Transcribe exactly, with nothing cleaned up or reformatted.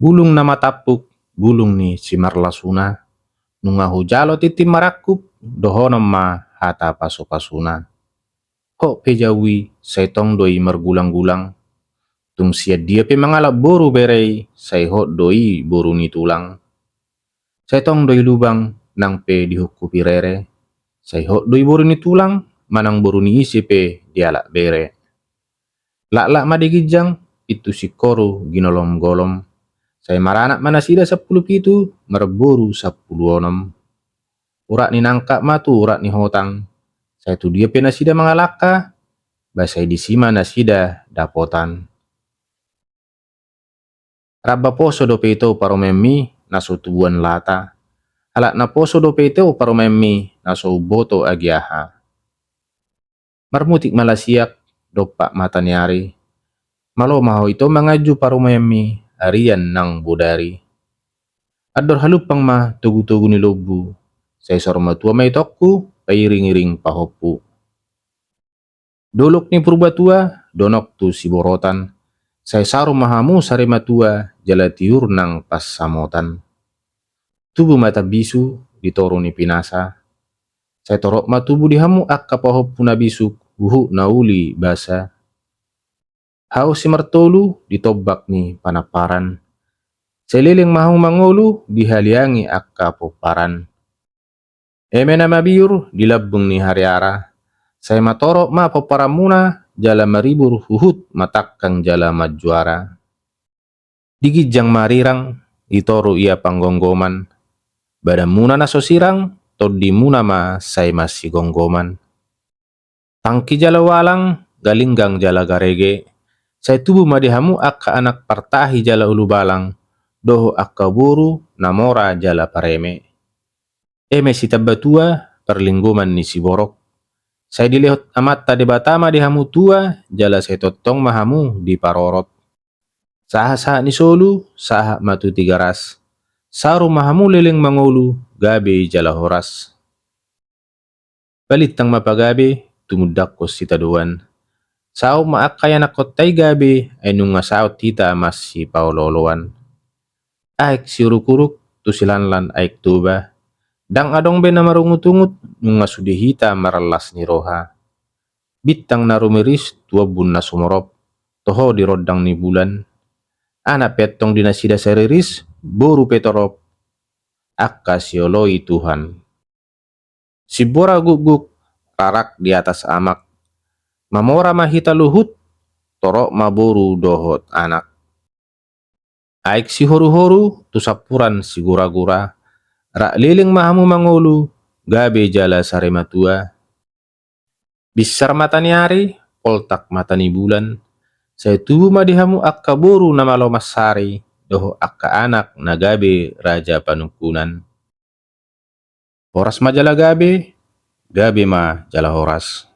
Bulung na matampuk, bulung ni simarlasuna. Nunga hujalo tintin marangkup, dohonon ma hata pasupasuna. Hot pe jau i, sai tong do i margulanggulang. Tung sian dia pe mangalap boru bere i, sai hot do i boru ni tulang. Sai tong do i lubang, nang pe dihungkupi rere. Sai hot do i boru ni tulang, manang boru ni ise pe dialap bere. Laklak ma di ginjang, pintu singkoru ginolomgolom. Sai maranak ma nasida sampulu pitu, marboru sampulu onom. Urat ni nangkak ma tu urat ni hotang. Sai tu dia pe nasida mangalangka, ba sai disi ma nasida dapotan. Ramba poso dope ito parumaenmi, na so tubuan lata. Halak na poso dope ito parumaenmi, na so umboto agi aha. Marmutik ma lasiak, dompak mata ni ari. Malo ma ho ito manganju parumaenmi, arian nang bodari. Andor halumpang ma togutogu ni lombu. Sai saur matua ma itongku, pairingiring pahompu. Dolok ni Purbatua, donok tu Siborotan. Sai saur ma hamu sarimatua, jala tiur nang pansamotan. Tubu ma tambisu di toru ni pinasa. Sai torop ma tubu di hamu angka pahompu na bisuk, huhut na uli basa. Hau Simartolu di tombak ni Panamparan. Sai leleng ma hamu mangolu, dihaliangi angka pomparan. Eme na mabiur di lambung ni hariara. Sai matorop ma pomparanmuna, jala maribur huhut matangkang jala manjuara. Di ginjang marirang, di toru ia panggomgoman. Badanmuna na so sirang, tondimuna ma sai masigomgoman. Tangki jala walang, galinggang jala garege. Sai tubu ma di hamu angka anak partahi jala ulubalang, dohot angka boru na mora jala pareme. Eme Sitambatua, parlinggoman ni siborok. Sai dilehon Amanta Debata ma di hamu tua, jala sai tongtong ma hamu diparorot. Sahatsahat ni solu, sahat ma tu Tigaras. Saur ma hamu leleng mangolu, gabe jala horas. Balintang ma pagabe, tumundalhon sitadoan. Saut ma angka ianakkonta i gabe, ai nunga saut hita masipaolooloan. Aek Siurukuruk, tu Silanlan Aek Toba. Ndang adong be na marungutungut, nunga sude hita marlas ni roha. Bintang na rumiris, tu ombun na sumorop. Toho di rondang ni bulan. Anak pe antong di nasida sai riris, boru pe torop. Angka sioloi Tuhan. Simbora gukguk, rarak di atas amak. Mamora ma hita luhut, torop ma boru dohot anak. Aek Sihoruhoru, tu sampuran Siguragura. Rap leleng ma hamu mangolu, gabe jala sarimatua. Binsar mata ni ari, poltak mata ni bulan. Sai tubu ma di hamu angka boru na malo mansari, dohot angka anak na gabe raja panungkunan. Horas ma jala gabe, gabe ma jala horas.